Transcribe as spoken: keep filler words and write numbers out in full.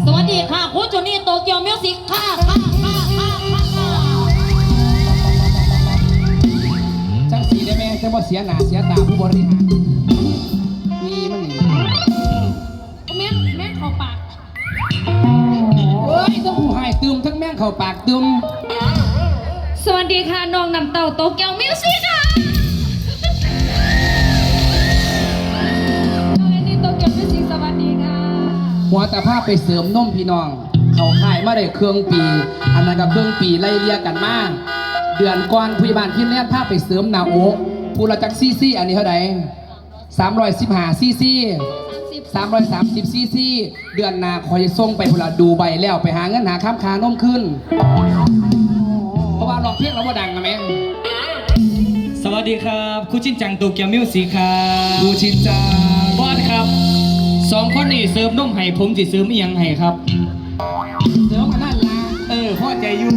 สวัสดีค่ะคุณจูนี่โตเกียวมิวสิกค่ะค่ะค่ะค่ะค่ะค่ะ จังสีได้แม่จะบ่เสียหน้าเสียตาผู้บริหารมีมันนี่ แม่งแม่งเขาปาก เฮ้ยต้องผู้หายตื่มทั้งแม่งเข้าปากตื่ม สวัสดีค่ะน้องน้ำเต้าโตเกียวมิวสิกค่ะน้องแอนนี่โตเกียวมิวสิกสวัสดีค่ะ หัวแต่พาไปเสริมนมพี่น้อง เขาขายมาได้เครื่องปี อันนั้นก็เครื่องปีไล่เลี่ยกันมา เดือนก่อนผู้ใหญ่บ้านที่แลนพาไปเสริมหน้าอกผู้ละจักซีซีอันนี้เท่าไหร่สามร้อยสิบห้าซีซีสามร้อยสามสิบซีซีเดือนหน้าคอยส่งไปพุนละดูใบแล้วไปหาเงินหาคำคานมขึ้น เพราะว่าร้องเพลงเราบ่ดังนะแม่ สวัสดีครับ คู่ชินจังโตเกียวมิวสิกครับ ดูชินจัง บอสครับ สองคนนี้เสริมนมให้ผมสิเสริมอีหยังให้ครับ เสริมอันนั้นละ เออพ่อใจอยู่